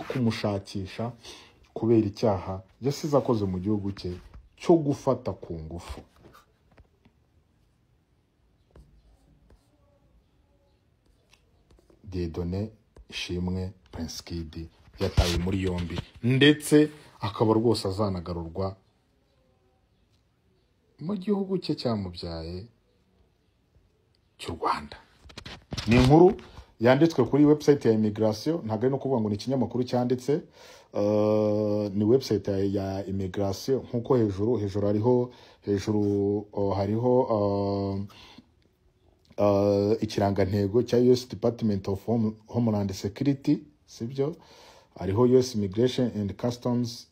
Kumushakisha kubera icyaha yasize akoze mu gihugu cye cyo gufata ku ngufu. Dieudonné Ishimwe Prince Kid yatawe muri yombi, ndetse akaba rwose azanagarurwa mu gihugu cye cyamubyaye cy'u Rwanda. Ni inkuru yanditswe kuri website ya immigration, ntabwo ari no kuvuga ngo ni ikinyamakuru cyanditse, ni website ya immigration. Nkuko hejuru hejuru hariho hejuru hariho ikirangantego cya US Department of Homeland Security, sibyo? Hariho US Immigration and Customs,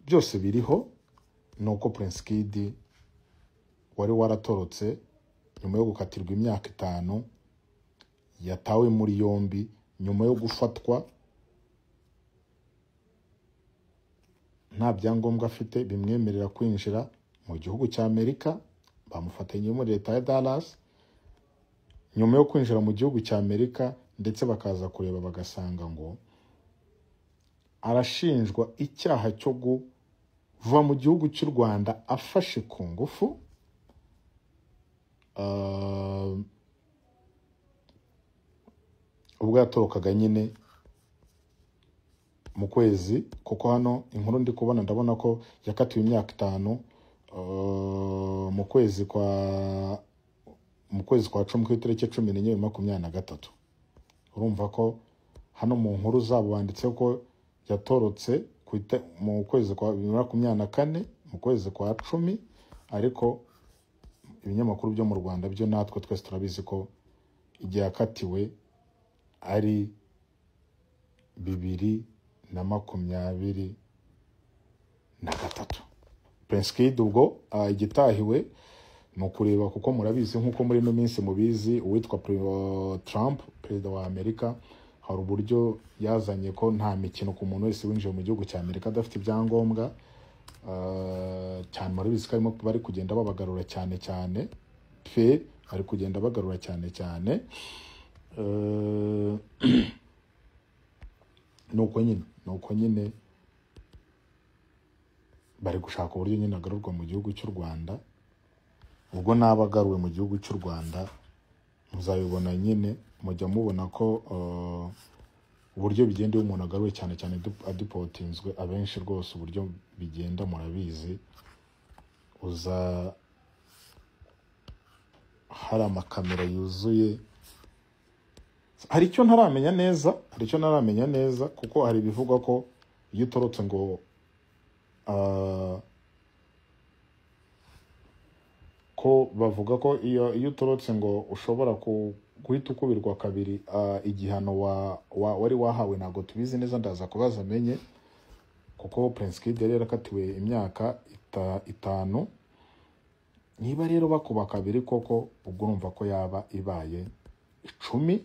byose biriho. Nuko Prince Kid wari waratorotse nyuma yo gukatirwa imyaka 5 yatawe muri yombi nyuma yo gufatwa nta byangombwa afite bimwemerera kwinjira mu gihugu cya Amerika. Bamufatanye muri leta ya Dallas nyuma yo kwinjira mu gihugu cya Amerika, ndetse bakaza kureba bagasanga ngo arashinjwa icyaha cyo kuva mu gihugu cy'u Rwanda afashe ku ngufu. Ubwo yatorokaga nyine mu kwezi, kuko hano inkuru ndi kubona ndabona ko yakatiwe imyaka 5 mu kwezi kwa 10 ku itariki 14 2023. Urumva ko hano mu nkuru zabo banditse ko yatorotse mu kwezi kwa 2024 mu kwezi kwa 10, ariko ibinyamakuru byo mu Rwanda byo natwe twese turabizi ko igihe yakatiwe ari 2023. Prince Kid ubwo igitahiwe ni ukureba, kuko murabizi nkuko muri ino minsi mubizi, uwitwa Trump perezida wa Amerika hari uburyo yazanye ko nta mikino ku muntu wese winjiye mu gihugu cya Amerika adafite ibyangombwa. Cyane murabizi ko bari kugenda babagarura cyane cyane pe, bari kugenda bagarura cyane cyane. Nuko nyine bari gushaka uburyo nyine agarurwa mu gihugu cy'u Rwanda. Ubwo nabagaruwe mu gihugu cy'u Rwanda muzabibona nyine, mujya mubona ko uburyo bigenda iyo umuntu agaruwe cyane cyane adeportinzwe, abenshi rwose uburyo bigenda murabizi, uza hari amakamera yuzuye. Hari icyo ntaramenya neza, kuko hari bivugwa ko iyo utorotse ngo ko bavuga ko iyo utorotse ngo ushobora guhita ukubirwa kabiri igihano wari wahawe. Ntabwo tubizi neza, ndaza kubaza amenye, kuko Prince Kid yari yarakatiwe imyaka 5. Niba rero bakuba kabiri koko, ubwo urumva ko yaba ibaye 10.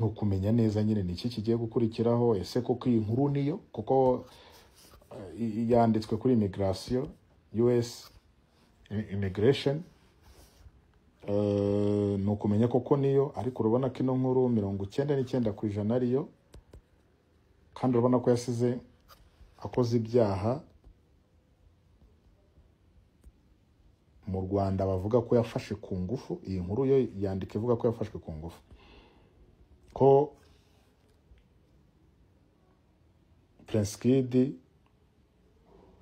Nukumenya neza nyine ni iki kigiye gukurikiraho. Ese koko iyi nkuru niyo, kuko yanditswe kuri immigration, US immigration, nukumenya koko niyo, ariko urabona ko ino nkuru 99% ariyo, kandi urabona ko yasize akoze ibyaha mu Rwanda bavuga ko yafashe ku ngufu. Iyi nkuru yo yandika ivuga ko yafashwe ku ngufu, ko Prince Kid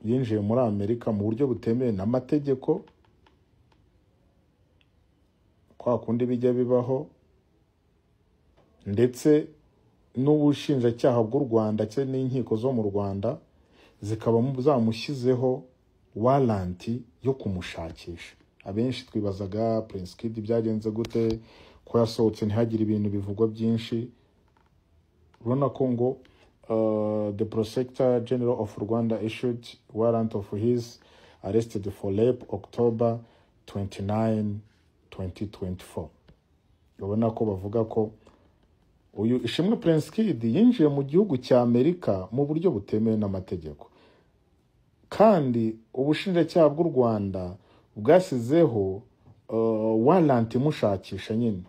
yinjiye muri Amerika mu buryo butemewe n'amategeko, kwa kundi bijya bibaho, ndetse n'ubushinjacyaha bw'u Rwanda cye n'inkiko zo mu Rwanda zikaba zamushyizeho waranti yo kumushakisha. Abenshi twibazaga Prince Kid byagenze gute ko yasohotse ntihagire ibintu bivugwa byinshi. Urabona ko ngo the Prosecutor General of Rwanda issued warrant of his arrested for rape October 29, 2024. Urabona ko bavuga ko uyu Ishimwe Prince Kid yinjiye mu gihugu cya Amerika mu buryo butemewe n'amategeko, kandi ubushinjacyaha bw'u Rwanda bwasizeho warrant imushakisha nyine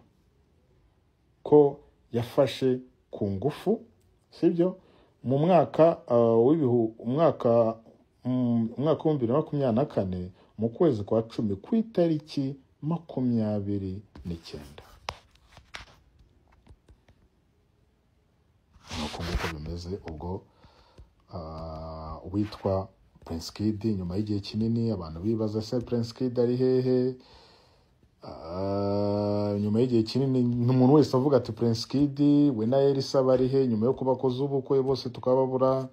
ko yafashe ku ngufu, sibyo, mu mwaka umwaka 2024 mu kwezi kwa 10 ku itariki 29. Nuko nguko bimeze. Ubwo witwa Prince Kid, nyuma y'igihe kinini abantu bibaza se Prince Kid ari hehe. Nyuma y'igihe kinini umuntu wese avuga ati Prince Kid we na Elsa bari he, nyuma yo kubakoza ubukwe bose tukababura.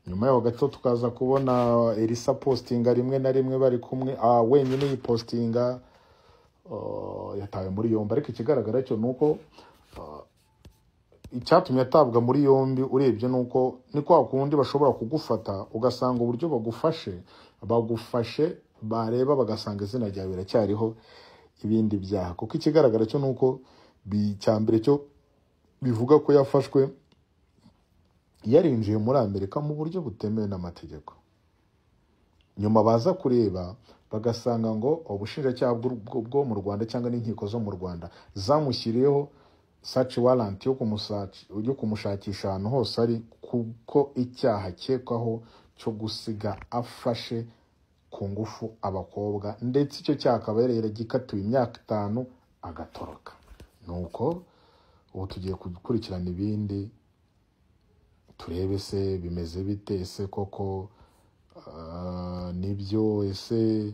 Nyuma yaho gato tukaza kubona Elsa postinga rimwe na rimwe bari kumwe, wenyine yipostinga, yatawe muri yombi. Ariko ikigaragara cyo nuko icyatumye atabwa muri yombi urebye nuko ni kwa kundi bashobora kugufata ugasanga uburyo bagufashe bareba bagasanga izina ryawe riracyariho ibindi byaha. Kuko ikigaragara cyo nuko icyambere cyo bivuga ko yafashwe yarinjiye muri Amerika mu buryo butemewe n'amategeko. Nyuma baza kureba bagasanga ngo ubushinjacyaha bwo mu Rwanda cyangwa n'inkiko zo mu Rwanda zamushyiriyeho search warrant yo kumushakisha ahantu hose ari, kuko icyaha akekwaho cyo gusiga afashe ku ngufu abakobwa, ndetse icyo cyaha akaba yaragikatiwe imyaka 5 agatoroka. Nuko ubu tugiye gukurikirana ibindi turebe se bimeze bite, ese koko nibyo, ese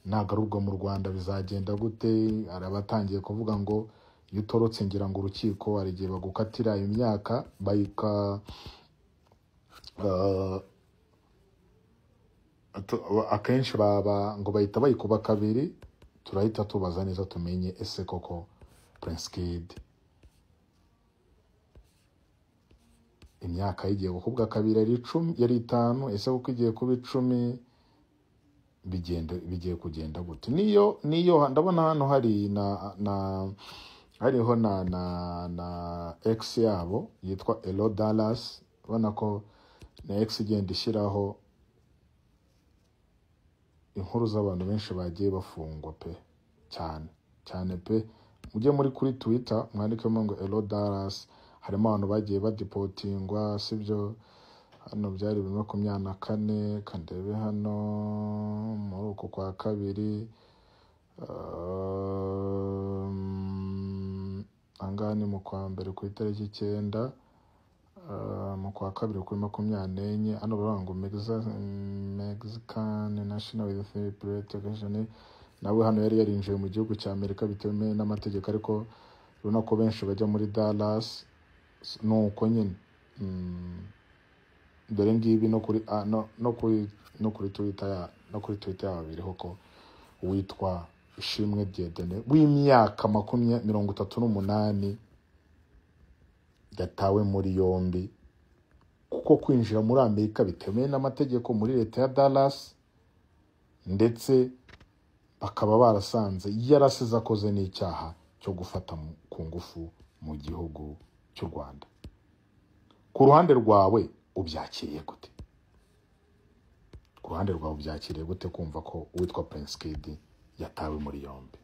nagarurwa mu Rwanda bizagenda gute. Arabatangiye kuvuga ngo iyo utorotse ngira ngo urukiko hari igihe bagukatira imyaka bayika akenshi baba ngo bahita bayikuba kabiri. Turahita tubaza neza tumenye ese koko Prince Kid imyaka igiye gukubwa kabiri ari 10 yari 5, ese kuko igiye kuba 10 bigiye kugenda gute. Niyo ndabona hano hari na hariho na ex yabo yitwa Elo Dallas, ubona ko na ex igenda ishyiraho inkuru z'abantu benshi bagiye bafungwa pe, cyane cyane pe. Mujye muri kuri Twitter mwandikemo ngo Elo Dallas, harimo abantu bagiye badipotingwa, sibyo. Hano byari 2024, kandebe hano muri uku kwa kabiri, angaha ni mu kwa mbere ku itariki 9, mu kwa kabiri kuri 24. Hano baravuga ngo Mexican National Youth Protection, nawe hano yari yarinjiye mu gihugu cya Amerika bitemewe n'amategeko, ariko urabona ko benshi bajya muri Dallas nuko nyine. Dore ngibi no kuri no kuri Twitter yabo biriho ko witwa Ishimwe Dieudonné w'imyaka 38 yatawe muri yombi kuko kwinjira muri Amerika bitemewe n'amategeko muri leta ya Dallas, ndetse bakaba barasanze yarasize akoze n'icyaha cyo gufata ku ngufu mu gihugu cy'u Rwanda. Ku ruhande rwawe ubyakiriye gute? Ku ruhande rwawe ubyakiriye gute kumva ko uwitwa Prince Kid yatawe muri yombi?